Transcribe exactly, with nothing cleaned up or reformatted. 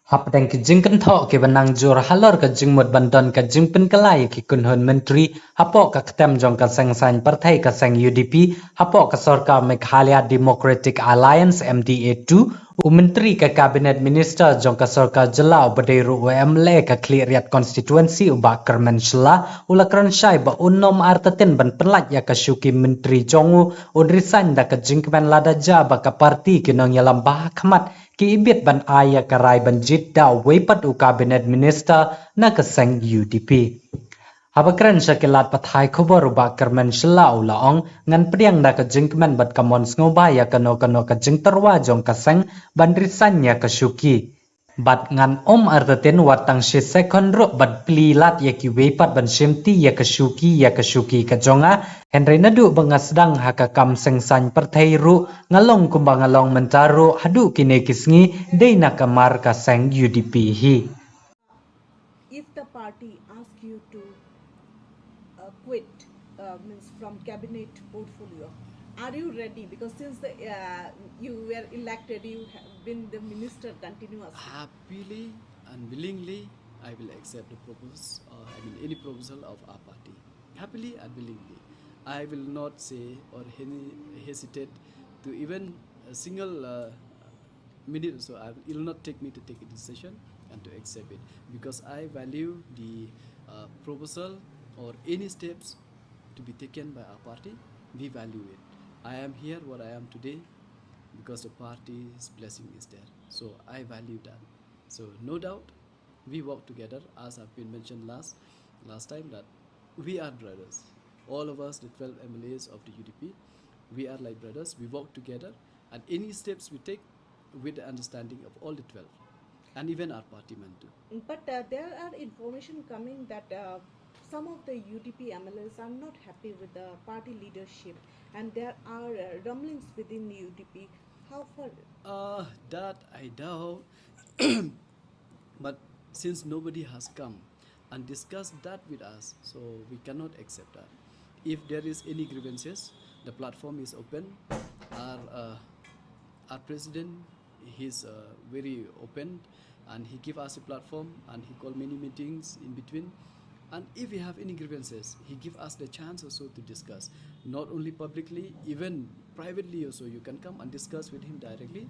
Hapdeng ki jingkynthoh kiba nang jur halor ka jingmut ban don ka jingpynkylla ïa ki kynhun myntri hapoh ka ktem jong ka seng saiñ pyrthei ka seng U D P hapoh ka sorkar Meghalaya Democratic Alliance, M D A two, u Myntri ka Cabinet Minister jong ka sorkar jylla uba dei ruh u M L A ka Khliehriat Constituency u Bah Kyrmen Shylla u la kren shai ba un ym artatien ban pynlait ïa ka shuki myntri jong u, un resign da ka jingkmen lada jia ba ka party ki nongïalam ba ha khmat ki ibit ban ai ïa ka rai ban jied da uwei pat u Cabinet Minister na ka seng U D P. Haba kren sha ki lad pathai khubor u Bah Kyrmen Shylla u la ong, ngan pdiang da ka jingkmen bad ka mon sngewbha ïa kano kano ka jingtyrwa jong ka seng ban resign ïa ka shuki. Bad ngan ym artatien wat tang shi second ruh ban plie lad ïa kiwei pat ban shimti ïa ka shuki, ïa ka shuki ka jong nga. Hynrei naduh ba nga sdang ha ka kam seng saiñ pyrthei ruh, nga long kumba nga long mynta ruh, haduh kine ki sngi dei na ka mar ka seng U D P hi. If the party ask you to uh, quit, uh, means from cabinet portfolio, are you ready? Because since the, uh, you were elected, you have been the minister continuously. Happily and willingly, I will accept the proposal, uh, I mean, any proposal of our party. Happily and willingly. I will not say or hesitate to even a single uh, minute or so. I, it will not take me to take a decision and to accept it, because I value the uh, proposal or any steps to be taken by our party. We value it. I am here what I am today because the party's blessing is there. So I value that. So no doubt, we work together, as have been mentioned last last time, that we are brothers. All of us, the twelve M L As of the U D P, we are like brothers. We work together, and any steps we take with the understanding of all the twelve, and even our party men too. But uh, there are information coming that uh, some of the U D P M L As are not happy with the party leadership, and there are uh, rumblings within the U D P. How far? Uh, that I doubt. But since nobody has come and discussed that with us, so we cannot accept that. If there is any grievances, the platform is open. Our uh, our president, he's uh, very open, and he give us a platform, and he call many meetings in between. And if we have any grievances, he give us the chance also to discuss, not only publicly, even privately also. You can come and discuss with him directly.